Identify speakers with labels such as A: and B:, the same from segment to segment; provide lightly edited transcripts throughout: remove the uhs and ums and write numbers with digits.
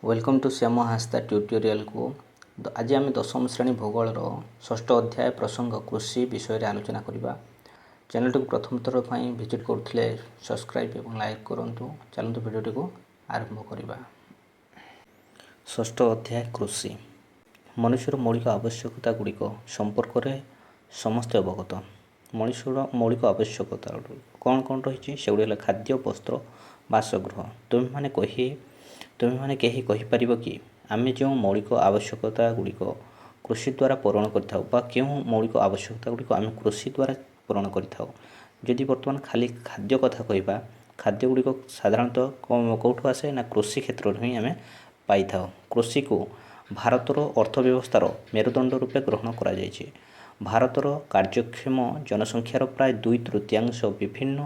A: Welcome to Shyam Hansda ଟ୍ୟୁଟୋରିଆଲକୁ। ଆଜି ଆମେ ଦଶମ ଶ୍ରେଣୀ ଭୂଗୋଳର ଷଷ୍ଠ ଅଧ୍ୟାୟ ପ୍ରସଙ୍ଗ କୃଷି ବିଷୟରେ ଆଲୋଚନା କରିବା। ଚ୍ୟାନେଲଟିକୁ ପ୍ରଥମ ଥର ପାଇଁ ଭିଜିଟ୍ କରୁଥିଲେ ସବସ୍କ୍ରାଇବ୍ ଏବଂ ଲାଇକ୍ କରନ୍ତୁ। ଚାଲନ୍ତୁ, ଭିଡ଼ିଓଟିକୁ ଆରମ୍ଭ କରିବା। ଷଷ୍ଠ ଅଧ୍ୟାୟ, କୃଷି। ମନୁଷ୍ୟର ମୌଳିକ ଆବଶ୍ୟକତା ଗୁଡ଼ିକ ସମ୍ପର୍କରେ ସମସ୍ତେ ଅବଗତ। ମଣିଷର ମୌଳିକ ଆବଶ୍ୟକତା କ'ଣ କ'ଣ ରହିଛି? ସେଗୁଡ଼ିକ ହେଲା ଖାଦ୍ୟ, ବସ୍ତ୍ର, ବାସଗୃହ। ତୁମେମାନେ କେହି କହିପାରିବ କି, ଆମେ ଯେଉଁ ମୌଳିକ ଆବଶ୍ୟକତା ଗୁଡ଼ିକ କୃଷି ଦ୍ୱାରା ପୂରଣ କରିଥାଉ ବା କେଉଁ ମୌଳିକ ଆବଶ୍ୟକତା ଗୁଡ଼ିକ ଆମେ କୃଷି ଦ୍ୱାରା ପୂରଣ କରିଥାଉ? ଯଦି ବର୍ତ୍ତମାନ ଖାଲି ଖାଦ୍ୟ କଥା କହିବା, ଖାଦ୍ୟ ଗୁଡ଼ିକ ସାଧାରଣତଃ କେଉଁଠୁ ଆସେ ନା କୃଷି କ୍ଷେତ୍ରରୁ ହିଁ ଆମେ ପାଇଥାଉ। କୃଷିକୁ ଭାରତର ଅର୍ଥ ବ୍ୟବସ୍ଥାର ମେରୁଦଣ୍ଡ ରୂପେ ଗ୍ରହଣ କରାଯାଇଛି। ଭାରତର କାର୍ଯ୍ୟକ୍ଷମ ଜନସଂଖ୍ୟାର ପ୍ରାୟ ଦୁଇ ତୃତୀୟାଂଶ ବିଭିନ୍ନ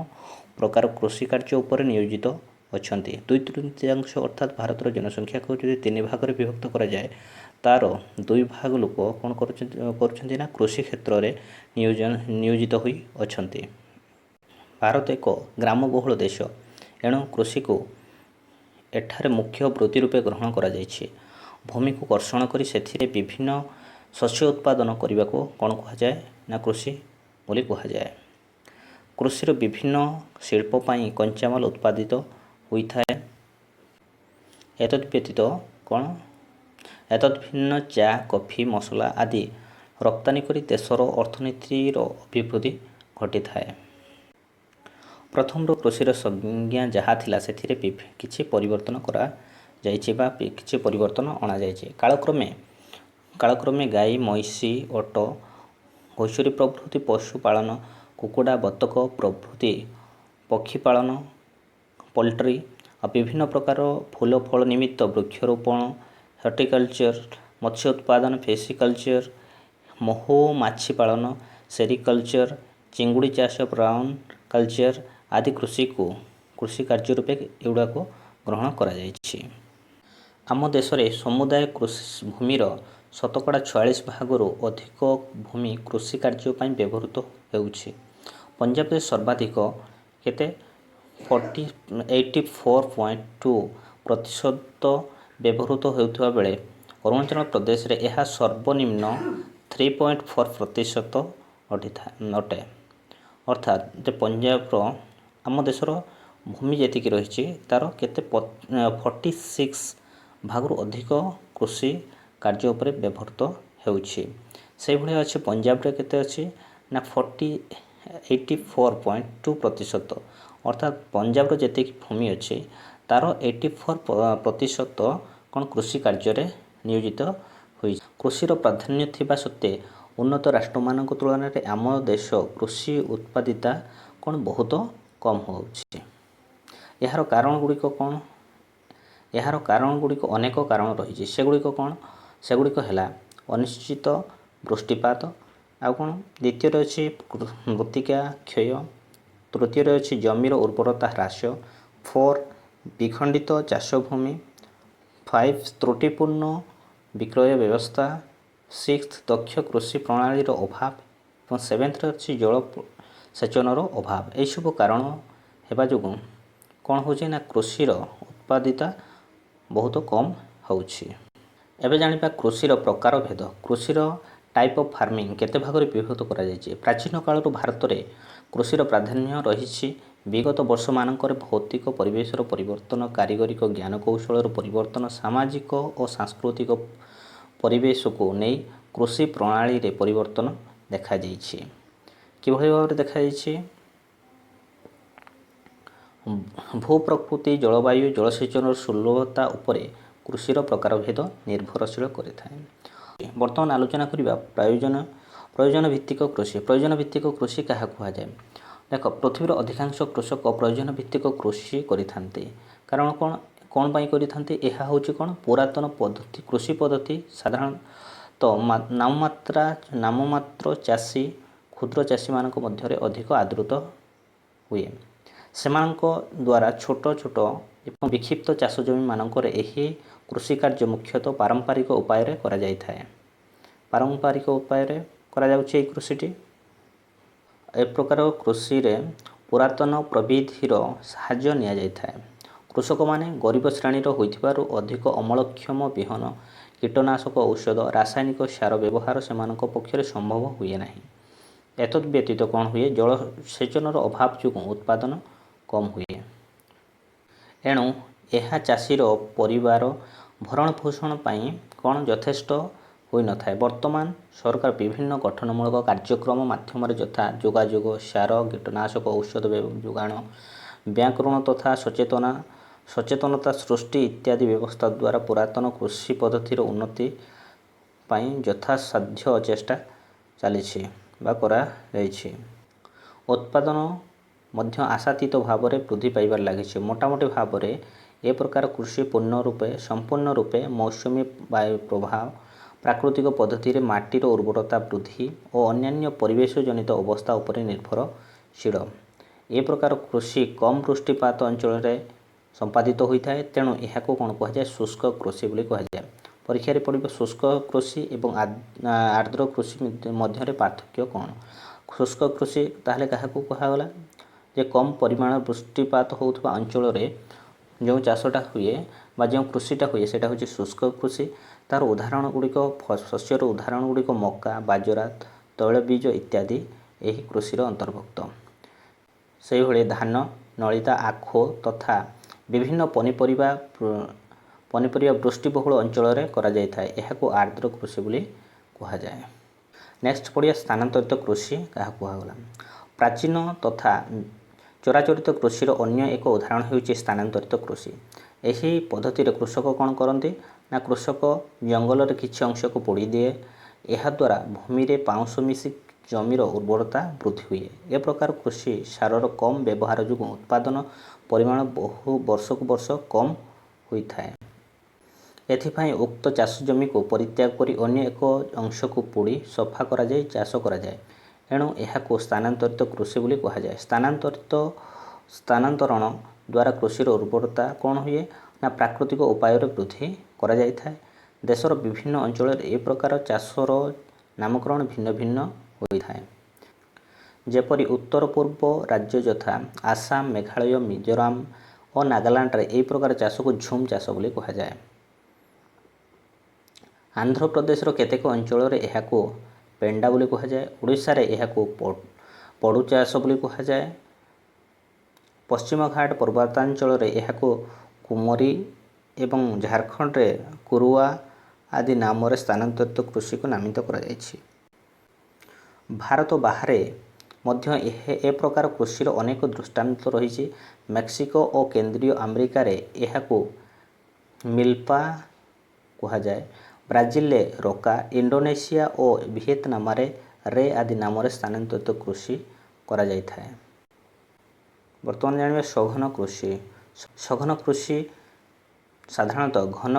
A: ପ୍ରକାର କୃଷି କାର୍ଯ୍ୟ ଉପରେ ନିୟୋଜିତ ଅଛନ୍ତି। ଦୁଇ ତୃତୀୟାଂଶ, ଅର୍ଥାତ୍ ଭାରତର ଜନସଂଖ୍ୟାକୁ ଯଦି ତିନି ଭାଗରେ ବିଭକ୍ତ କରାଯାଏ, ତା'ର ଦୁଇ ଭାଗ ଲୋକ କ'ଣ କରୁଛନ୍ତି ନା କୃଷି କ୍ଷେତ୍ରରେ ନିୟୋଜିତ ହୋଇ ଅଛନ୍ତି। ଭାରତ ଏକ ଗ୍ରାମବହୁଳ ଦେଶ। ଏଣୁ କୃଷିକୁ ଏଠାରେ ମୁଖ୍ୟ ବୃତ୍ତି ରୂପେ ଗ୍ରହଣ କରାଯାଇଛି। ଭୂମିକୁ କର୍ଷଣ କରି ସେଥିରେ ବିଭିନ୍ନ ଶସ୍ୟ ଉତ୍ପାଦନ କରିବାକୁ କ'ଣ କୁହାଯାଏ ନା କୃଷି ବୋଲି କୁହାଯାଏ। କୃଷିର ବିଭିନ୍ନ ଶିଳ୍ପ ପାଇଁ କଞ୍ଚାମାଲ ଉତ୍ପାଦିତ ହୋଇଥାଏ। ଏତଦ୍ ବ୍ୟତୀତ କ'ଣ? ଏତଦ୍ ଭିନ୍ନ ଚା, କଫି, ମସଲା ଆଦି ରପ୍ତାନି କରି ଦେଶର ଅର୍ଥନୀତିର ଅଭିବୃଦ୍ଧି ଘଟିଥାଏ। ପ୍ରଥମରୁ କୃଷିର ସଂଜ୍ଞା ଯାହା ଥିଲା, ସେଥିରେ କିଛି ପରିବର୍ତ୍ତନ କରାଯାଇଛି ବା କିଛି ପରିବର୍ତ୍ତନ ଅଣାଯାଇଛି। କାଳକ୍ରମେ ଗାଈ, ମଇଁଷି, ଓଟ, ଘୁଷୁରୀ ପ୍ରଭୃତି ପଶୁପାଳନ, କୁକୁଡ଼ା, ବତକ ପ୍ରଭୃତି ପକ୍ଷୀ ପାଳନ, ପୋଲଟ୍ରି ଆଉ ବିଭିନ୍ନ ପ୍ରକାର ଫୁଲ ଫଳ ନିମିତ୍ତ ବୃକ୍ଷରୋପଣ, ହର୍ଟିକଲଚର, ମତ୍ସ୍ୟ ଉତ୍ପାଦନ, ଫିସିକଲଚର, ମହୁମାଛି ପାଳନ, ସେରିକଲଚର, ଚିଙ୍ଗୁଡ଼ି ଚାଷ, ପ୍ରାଉନ୍ କଲଚର ଆଦି କୃଷି କାର୍ଯ୍ୟ ରୂପେ ଏଗୁଡ଼ାକୁ ଗ୍ରହଣ କରାଯାଇଛି। ଆମ ଦେଶରେ ସମୁଦାୟ କୃଷି ଭୂମିର 46% ଭାଗରୁ ଅଧିକ ଭୂମି କୃଷି କାର୍ଯ୍ୟ ପାଇଁ ବ୍ୟବହୃତ ହେଉଛି। ପଞ୍ଜାବରେ ସର୍ବାଧିକ କେତେ? 84.2% ବ୍ୟବହୃତ ହେଉଥିବା ବେଳେ ଅରୁଣାଚଳ ପ୍ରଦେଶରେ ଏହା ସର୍ବନିମ୍ନ 3.4% ଅଟେ। ଅର୍ଥାତ୍ ଯେ ପଞ୍ଜାବର, ଆମ ଦେଶର ଭୂମି ଯେତିକି ରହିଛି, ତା'ର କେତେ? 46 ଭାଗରୁ ଅଧିକ କୃଷି କାର୍ଯ୍ୟ ଉପରେ ବ୍ୟବହୃତ ହେଉଛି। ସେଇଭଳି ଅଛି, ପଞ୍ଜାବରେ କେତେ ଅଛି ନା 84.2%। ଅର୍ଥାତ୍ ପଞ୍ଜାବର ଯେତିକି ଭୂମି ଅଛି, ତା'ର 84% କ'ଣ କୃଷି କାର୍ଯ୍ୟରେ ନିୟୋଜିତ ହୋଇଛି। କୃଷିର ପ୍ରାଧାନ୍ୟ ଥିବା ସତ୍ତ୍ୱେ ଉନ୍ନତ ରାଷ୍ଟ୍ରମାନଙ୍କ ତୁଳନାରେ ଆମ ଦେଶ କୃଷି ଉତ୍ପାଦିତା କ'ଣ ବହୁତ କମ୍ ହେଉଛି। ଏହାର କାରଣ ଗୁଡ଼ିକ କ'ଣ? ଏହାର କାରଣ ଗୁଡ଼ିକ ଅନେକ କାରଣ ରହିଛି। ସେଗୁଡ଼ିକ କ'ଣ? ସେଗୁଡ଼ିକ ହେଲା ଅନିଶ୍ଚିତ ବୃଷ୍ଟିପାତ, ଆଉ କ'ଣ? ଦ୍ୱିତୀୟରେ ଅଛି ମୃତ୍ତିକା କ୍ଷୟ, ତୃତୀୟରେ ଅଛି ଜମିର ଉର୍ବରତା ହ୍ରାସ, ଫୋର୍ ବିଖଣ୍ଡିତ ଚାଷଭୂମି, ଫାଇଭ୍ ତ୍ରୁଟିପୂର୍ଣ୍ଣ ବିକ୍ରୟ ବ୍ୟବସ୍ଥା, ସିକ୍ସ ଦକ୍ଷ କୃଷି ପ୍ରଣାଳୀର ଅଭାବ ଏବଂ ସେଭେନ୍ଥରେ ଅଛି ଜଳ ସେଚନର ଅଭାବ। ଏହିସବୁ କାରଣ ହେବା ଯୋଗୁଁ କ'ଣ ହେଉଛି ନା କୃଷିର ଉତ୍ପାଦିତା ବହୁତ କମ୍ ହେଉଛି। ଏବେ ଜାଣିବା କୃଷିର ପ୍ରକାର ଭେଦ। କୃଷିର ଟାଇପ୍ ଅଫ୍ ଫାର୍ମିଂ କେତେ ଭାଗରେ ବିଭକ୍ତ କରାଯାଇଛି? ପ୍ରାଚୀନ କାଳରୁ ଭାରତରେ କୃଷିର ପ୍ରାଧାନ୍ୟ ରହିଛି। ବିଗତ ବର୍ଷମାନଙ୍କରେ ଭୌତିକ ପରିବେଶର ପରିବର୍ତ୍ତନ, କାରିଗରିକ ଜ୍ଞାନକୌଶଳର ପରିବର୍ତ୍ତନ, ସାମାଜିକ ଓ ସାଂସ୍କୃତିକ ପରିବେଶକୁ ନେଇ କୃଷି ପ୍ରଣାଳୀରେ ପରିବର୍ତ୍ତନ ଦେଖାଯାଇଛି। କିଭଳି ଭାବରେ ଦେଖାଯାଇଛି? ଭୂପ୍ରକୃତି, ଜଳବାୟୁ, ଜଳସେଚନର ସୁଲଭତା ଉପରେ କୃଷିର ପ୍ରକାରଭେଦ ନିର୍ଭରଶୀଳ କରିଥାଏ। ବର୍ତ୍ତମାନ ଆଲୋଚନା କରିବା ପ୍ରୟୋଜନ ଭିତ୍ତିକ କୃଷି। ପ୍ରୟୋଜନ ଭିତ୍ତିକ କୃଷି କାହାକୁ କୁହାଯାଏ? ଦେଖ, ପୃଥିବୀର ଅଧିକାଂଶ କୃଷକ ପ୍ରୟୋଜନ ଭିତ୍ତିକ କୃଷି କରିଥାନ୍ତି। କାରଣ କ'ଣ? କ'ଣ ପାଇଁ କରିଥାନ୍ତି? ଏହା ହେଉଛି କ'ଣ ପୁରାତନ ପଦ୍ଧତି, କୃଷି ପଦ୍ଧତି। ସାଧାରଣତଃ ନାମମାତ୍ର ଚାଷୀ, କ୍ଷୁଦ୍ର ଚାଷୀମାନଙ୍କ ମଧ୍ୟରେ ଅଧିକ ଆଦୃତ ହୁଏ। ସେମାନଙ୍କ ଦ୍ୱାରା ଛୋଟ ଛୋଟ ଏବଂ ବିକ୍ଷିପ୍ତ ଚାଷ ଜମିମାନଙ୍କରେ ଏହି କୃଷି କାର୍ଯ୍ୟ ମୁଖ୍ୟତଃ ପାରମ୍ପରିକ ଉପାୟରେ କରାଯାଇଥାଏ। ପାରମ୍ପରିକ ଉପାୟରେ କରାଯାଉଛି ଏହି କୃଷିଟି। ଏ ପ୍ରକାର କୃଷିରେ ପୁରାତନ ପ୍ରବିଧିର ସାହାଯ୍ୟ ନିଆଯାଇଥାଏ। କୃଷକମାନେ ଗରିବ ଶ୍ରେଣୀର ହୋଇଥିବାରୁ ଅଧିକ ଅମଳକ୍ଷମ ବିହନ, କୀଟନାଶକ ଔଷଧ, ରାସାୟନିକ ସାର ବ୍ୟବହାର ସେମାନଙ୍କ ପକ୍ଷରେ ସମ୍ଭବ ହୁଏ ନାହିଁ। ଏତଦ୍ ବ୍ୟତୀତ କ'ଣ ହୁଏ? ଜଳସେଚନର ଅଭାବ ଯୋଗୁଁ ଉତ୍ପାଦନ କମ୍ ହୁଏ। ଏଣୁ ଏହା ଚାଷୀର ପରିବାର ଭରଣ ପୋଷଣ ପାଇଁ କ'ଣ ଯଥେଷ୍ଟ ହୋଇନଥାଏ। ବର୍ତ୍ତମାନ ସରକାର ବିଭିନ୍ନ ଗଠନମୂଳକ କାର୍ଯ୍ୟକ୍ରମ ମାଧ୍ୟମରେ, ଯଥା ଯୋଗାଯୋଗ, ସାର, କୀଟନାଶକ ଔଷଧ ଯୋଗାଣ, ବ୍ୟାଙ୍କ ଋଣ ତଥା ସଚେତନତା ସୃଷ୍ଟି ଇତ୍ୟାଦି ବ୍ୟବସ୍ଥା ଦ୍ୱାରା ପୁରାତନ କୃଷି ପଦ୍ଧତିର ଉନ୍ନତି ପାଇଁ ଯଥାସାଧ୍ୟ ଚେଷ୍ଟା ଚାଲିଛି ବା କରାଯାଇଛି। ଉତ୍ପାଦନ ମଧ୍ୟ ଆଶାତୀତ ଭାବରେ ବୃଦ୍ଧି ପାଇବାରେ ଲାଗିଛି। ମୋଟାମୋଟି ଭାବରେ ଏ ପ୍ରକାର କୃଷି ପୂର୍ଣ୍ଣ ରୂପେ, ସମ୍ପୂର୍ଣ୍ଣ ରୂପେ ମୌସୁମୀ ବାୟୁ ପ୍ରଭାବ, ପ୍ରାକୃତିକ ପଦ୍ଧତିରେ ମାଟିର ଉର୍ବରତା ବୃଦ୍ଧି ଓ ଅନ୍ୟାନ୍ୟ ପରିବେଶ ଜନିତ ଅବସ୍ଥା ଉପରେ ନିର୍ଭରଶୀଳ। ଏ ପ୍ରକାର କୃଷି କମ୍ ବୃଷ୍ଟିପାତ ଅଞ୍ଚଳରେ ସମ୍ପାଦିତ ହୋଇଥାଏ। ତେଣୁ ଏହାକୁ କ'ଣ କୁହାଯାଏ? ଶୁଷ୍କ କୃଷି ବୋଲି କୁହାଯାଏ। ପରୀକ୍ଷାରେ ପଡ଼ିବ, ଶୁଷ୍କ କୃଷି ଏବଂ ଆର୍ଦ୍ର କୃଷି ମଧ୍ୟରେ ପାର୍ଥକ୍ୟ କ'ଣ? ଶୁଷ୍କ କୃଷି ତାହେଲେ କାହାକୁ କୁହାଗଲା ଯେ କମ୍ ପରିମାଣ ବୃଷ୍ଟିପାତ ହେଉଥିବା ଅଞ୍ଚଳରେ ଯେଉଁ ଚାଷଟା ହୁଏ ବା ଯେଉଁ କୃଷିଟା ହୁଏ, ସେଇଟା ହେଉଛି ଶୁଷ୍କ କୃଷି। ତା'ର ଉଦାହରଣ ଗୁଡ଼ିକ, ଶସ୍ୟର ଉଦାହରଣ ଗୁଡ଼ିକ ମକା, ବାଜରା, ତୈଳବୀଜ ଇତ୍ୟାଦି ଏହି କୃଷିର ଅନ୍ତର୍ଭୁକ୍ତ। ସେହିଭଳି ଧାନ, ନଳିତା, ଆଖୁ ତଥା ବିଭିନ୍ନ ପନିପରିବା ବୃଷ୍ଟିବହୁଳ ଅଞ୍ଚଳରେ କରାଯାଇଥାଏ। ଏହାକୁ ଆର୍ଦ୍ର କୃଷି ବୋଲି କୁହାଯାଏ। ନେକ୍ସଟ ପଢ଼ିବା, ସ୍ଥାନାନ୍ତରିତ କୃଷି କାହାକୁ କୁହାଗଲା? ପ୍ରାଚୀନ ତଥା ଚିରାଚରିତ କୃଷିର ଅନ୍ୟ ଏକ ଉଦାହରଣ ହେଉଛି ସ୍ଥାନାନ୍ତରିତ କୃଷି। ଏହି ପଦ୍ଧତିରେ କୃଷକ କ'ଣ କରନ୍ତି ନା, କୃଷକ ଜଙ୍ଗଲରେ କିଛି ଅଂଶକୁ ପୋଡ଼ି ଦିଏ। ଏହାଦ୍ୱାରା ଭୂମିରେ ପାଉଁଶ ମିଶି ଜମିର ଉର୍ବରତା ବୃଦ୍ଧି ହୁଏ। ଏ ପ୍ରକାର କୃଷି ସାରର କମ୍ ବ୍ୟବହାର ଯୋଗୁଁ ଉତ୍ପାଦନ ପରିମାଣ ବହୁ ବର୍ଷକୁ ବର୍ଷ କମ୍ ହୋଇଥାଏ। ଏଥିପାଇଁ ଉକ୍ତ ଚାଷ ଜମିକୁ ପରିତ୍ୟାଗ କରି ଅନ୍ୟ ଏକ ଅଂଶକୁ ପୋଡ଼ି ସଫା କରାଯାଇ ଚାଷ କରାଯାଏ। ଏଣୁ ଏହାକୁ ସ୍ଥାନାନ୍ତରିତ କୃଷି ବୋଲି କୁହାଯାଏ। ସ୍ଥାନାନ୍ତରଣ ଦ୍ୱାରା କୃଷିର ଉର୍ବରତା କ'ଣ ହୁଏ ନା, ପ୍ରାକୃତିକ ଉପାୟରେ ବୃଦ୍ଧି କରାଯାଇଥାଏ। ଦେଶର ବିଭିନ୍ନ ଅଞ୍ଚଳରେ ଏ ପ୍ରକାର ଚାଷର ନାମକରଣ ଭିନ୍ନ ଭିନ୍ନ ହୋଇଥାଏ। ଯେପରି ଉତ୍ତର ପୂର୍ବ ରାଜ୍ୟ ଯଥା ଆସାମ, ମେଘାଳୟ, ମିଜୋରାମ ଓ ନାଗାଲାଣ୍ଡରେ ଏହି ପ୍ରକାର ଚାଷକୁ ଝୁମ୍ ଚାଷ ବୋଲି କୁହାଯାଏ। ଆନ୍ଧ୍ରପ୍ରଦେଶର କେତେକ ଅଞ୍ଚଳରେ ଏହାକୁ ପେଣ୍ଡା ବୋଲି କୁହାଯାଏ। ଓଡ଼ିଶାରେ ଏହାକୁ ପୋଡ଼ୁ ଚାଷ ବୋଲି କୁହାଯାଏ। ପଶ୍ଚିମଘାଟ ପର୍ବତାଞ୍ଚଳରେ ଏହାକୁ କୁମରୀ ଏବଂ ଝାଡ଼ଖଣ୍ଡରେ କୁରୁଆ ଆଦି ନାମରେ ସ୍ଥାନାନ୍ତରିତ କୃଷିକୁ ନାମିତ କରାଯାଇଛି। ଭାରତ ବାହାରେ ମଧ୍ୟ ଏ ପ୍ରକାର କୃଷିର ଅନେକ ଦୃଷ୍ଟାନ୍ତ ରହିଛି। ମେକ୍ସିକୋ ଓ କେନ୍ଦ୍ରୀୟ ଆମେରିକାରେ ଏହାକୁ ମିଲ୍ପା କୁହାଯାଏ। ବ୍ରାଜିଲରେ ରୋକା, ଇଣ୍ଡୋନେସିଆ ଓ ଭିଏତନାମରେ ରେ ଆଦି ନାମରେ ସ୍ଥାନାନ୍ତରିତ କୃଷି କରାଯାଇଥାଏ। ବର୍ତ୍ତମାନ ଜାଣିବା ସଘନ କୃଷି। ସଘନ କୃଷି ସାଧାରଣତଃ ଘନ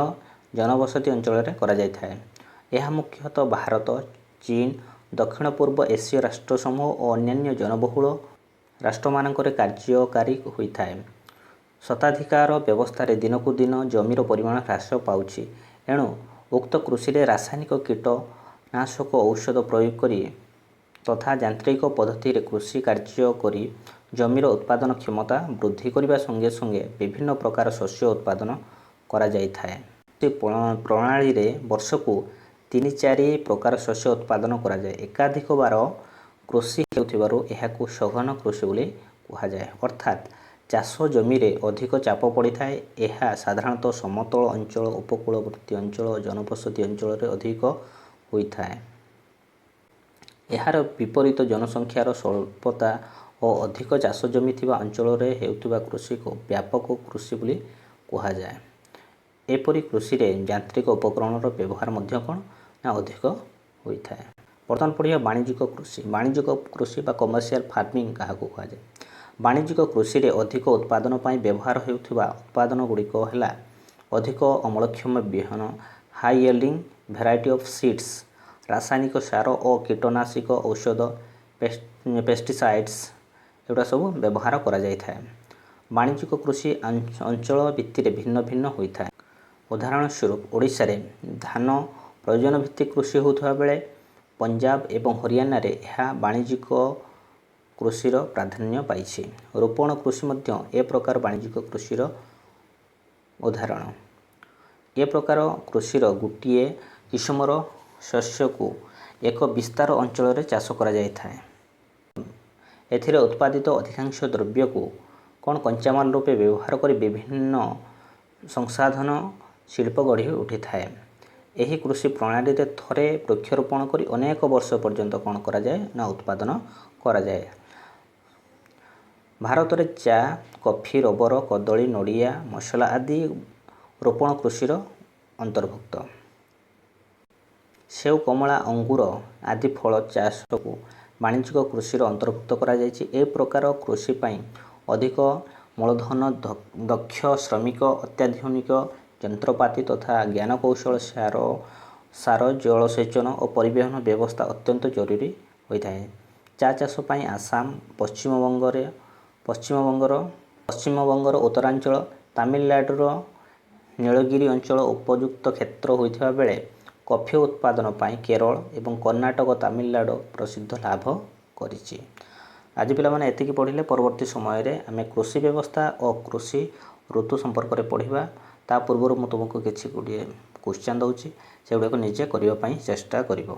A: ଜନବସତି ଅଞ୍ଚଳରେ କରାଯାଇଥାଏ। ଏହା ମୁଖ୍ୟତଃ ଭାରତ, ଚୀନ, ଦକ୍ଷିଣ ପୂର୍ବ ଏସୀୟ ରାଷ୍ଟ୍ରସମୂହ ଓ ଅନ୍ୟାନ୍ୟ ଜନବହୁଳ ରାଷ୍ଟ୍ରମାନଙ୍କରେ କାର୍ଯ୍ୟକାରୀ ହୋଇଥାଏ। ସ୍ୱତ୍ୱାଧିକାର ବ୍ୟବସ୍ଥାରେ ଦିନକୁ ଦିନ ଜମିର ପରିମାଣ ହ୍ରାସ ପାଉଛି। ଏଣୁ ଉକ୍ତ କୃଷିରେ ରାସାୟନିକ କୀଟନାଶକ ଔଷଧ ପ୍ରୟୋଗ କରି ତଥା ଯାନ୍ତ୍ରିକ ପଦ୍ଧତିରେ କୃଷି କାର୍ଯ୍ୟ କରି ଜମିର ଉତ୍ପାଦନ କ୍ଷମତା ବୃଦ୍ଧି କରିବା ସଙ୍ଗେ ସଙ୍ଗେ ବିଭିନ୍ନ ପ୍ରକାର ଶସ୍ୟ ଉତ୍ପାଦନ କରାଯାଇଥାଏ। ପ୍ରଣାଳୀରେ ବର୍ଷକୁ ତିନି ଚାରି ପ୍ରକାର ଶସ୍ୟ ଉତ୍ପାଦନ କରାଯାଏ। ଏକାଧିକ ବାର କୃଷି ହେଉଥିବାରୁ ଏହାକୁ ସଘନ କୃଷି ବୋଲି କୁହାଯାଏ। ଅର୍ଥାତ୍ ଚାଷ ଜମିରେ ଅଧିକ ଚାପ ପଡ଼ିଥାଏ। ଏହା ସାଧାରଣତଃ ସମତଳ ଅଞ୍ଚଳ, ଉପକୂଳବର୍ତ୍ତୀ ଅଞ୍ଚଳ, ଜନବସତି ଅଞ୍ଚଳରେ ଅଧିକ ହୋଇଥାଏ। ଏହାର ବିପରୀତ ଜନସଂଖ୍ୟାର ସ୍ୱଳ୍ପତା ଓ ଅଧିକ ଚାଷ ଜମି ଥିବା ଅଞ୍ଚଳରେ ହେଉଥିବା କୃଷିକୁ ବ୍ୟାପକ କୃଷି ବୋଲି କୁହାଯାଏ। ଏପରି କୃଷିରେ ଯାନ୍ତ୍ରିକ ଉପକରଣର ବ୍ୟବହାର ମଧ୍ୟ କ'ଣ ନା, ଅଧିକ ହୋଇଥାଏ। ବର୍ତ୍ତମାନ ପଢ଼ିବା ବାଣିଜ୍ୟିକ କୃଷି। ବାଣିଜ୍ୟିକ କୃଷି ବା କମର୍ସିଆଲ ଫାର୍ମିଂ କାହାକୁ କୁହାଯାଏ? ବାଣିଜ୍ୟିକ କୃଷିରେ ଅଧିକ ଉତ୍ପାଦନ ପାଇଁ ବ୍ୟବହାର ହେଉଥିବା ଉତ୍ପାଦନ ଗୁଡ଼ିକ ହେଲା ଅଧିକ ଅମଳକ୍ଷମ ବିହନ, high yielding variety of seeds, ରାସାୟନିକ ସାର ଓ କୀଟନାଶକ ଔଷଧ, ପେଷ୍ଟିସାଇଡ଼୍ସ, ଏଗୁଡ଼ା ସବୁ ବ୍ୟବହାର କରାଯାଇଥାଏ। ବାଣିଜ୍ୟିକ କୃଷି ଅଞ୍ଚଳ ଭିତ୍ତିରେ ଭିନ୍ନ ଭିନ୍ନ ହୋଇଥାଏ। ଉଦାହରଣ ସ୍ୱରୂପ, ଓଡ଼ିଶାରେ ଧାନ ପ୍ରୟୋଜନ ଭିତ୍ତିକ କୃଷି ହେଉଥିବା ବେଳେ ପଞ୍ଜାବ ଏବଂ ହରିୟାଣାରେ ଏହା ବାଣିଜ୍ୟିକ କୃଷିର ପ୍ରାଧାନ୍ୟ ପାଇଛି। ରୋପଣ କୃଷି ମଧ୍ୟ ଏ ପ୍ରକାର ବାଣିଜ୍ୟିକ କୃଷିର ଉଦାହରଣ। ଏ ପ୍ରକାର କୃଷିର ଗୋଟିଏ କିସମର ଶସ୍ୟକୁ ଏକ ବିସ୍ତାର ଅଞ୍ଚଳରେ ଚାଷ କରାଯାଇଥାଏ। ଏଥିରେ ଉତ୍ପାଦିତ ଅଧିକାଂଶ ଦ୍ରବ୍ୟକୁ କ'ଣ କଞ୍ଚାମାଲ ରୂପେ ବ୍ୟବହାର କରି ବିଭିନ୍ନ ସଂସାଧନ ଶିଳ୍ପ ଗଢ଼ି ଉଠିଥାଏ। ଏହି କୃଷି ପ୍ରଣାଳୀରେ ଥରେ ବୃକ୍ଷରୋପଣ କରି ଅନେକ ବର୍ଷ ପର୍ଯ୍ୟନ୍ତ କ'ଣ କରାଯାଏ ନା ଉତ୍ପାଦନ କରାଯାଏ। ଭାରତରେ ଚା, କଫି, ରବର, କଦଳୀ, ନଡ଼ିଆ, ମସଲା ଆଦି ରୋପଣ କୃଷିର ଅନ୍ତର୍ଭୁକ୍ତ। ସେଉ, କମଳା, ଅଙ୍ଗୁର ଆଦି ଫଳ ଚାଷକୁ ବାଣିଜ୍ୟିକ କୃଷିର ଅନ୍ତର୍ଭୁକ୍ତ କରାଯାଇଛି। ଏ ପ୍ରକାର କୃଷି ପାଇଁ ଅଧିକ ମୂଳଧନ, ଦକ୍ଷ ଶ୍ରମିକ, ଅତ୍ୟାଧୁନିକ ଯନ୍ତ୍ରପାତି ତଥା ଜ୍ଞାନକୌଶଳ, ସାର, ଜଳସେଚନ ଓ ପରିବହନ ବ୍ୟବସ୍ଥା ଅତ୍ୟନ୍ତ ଜରୁରୀ ହୋଇଥାଏ। ଚା ଚାଷ ପାଇଁ ଆସାମ, ପଶ୍ଚିମବଙ୍ଗରେ ପଶ୍ଚିମବଙ୍ଗର ଉତ୍ତରାଞ୍ଚଳ, ତାମିଲନାଡ଼ୁର ନୀଳଗିରି ଅଞ୍ଚଳ ଉପଯୁକ୍ତ କ୍ଷେତ୍ର ହୋଇଥିବା ବେଳେ କଫି ଉତ୍ପାଦନ ପାଇଁ କେରଳ ଏବଂ କର୍ଣ୍ଣାଟକ, ତାମିଲନାଡ଼ୁ ପ୍ରସିଦ୍ଧ ଲାଭ କରିଛି। ଆଜି ପିଲାମାନେ ଏତିକି ପଢ଼ିଲେ। ପରବର୍ତ୍ତୀ ସମୟରେ ଆମେ କୃଷି ବ୍ୟବସ୍ଥା ଓ କୃଷି ଋତୁ ସମ୍ପର୍କରେ ପଢ଼ିବା। ତା ପୂର୍ବରୁ ମୁଁ ତୁମକୁ କିଛି ଗୁଡ଼ିଏ କ୍ୱେଶ୍ଚନ୍ ଦେଉଛି, ସେଗୁଡ଼ିକ ନିଜେ କରିବା ପାଇଁ ଚେଷ୍ଟା କରିବ।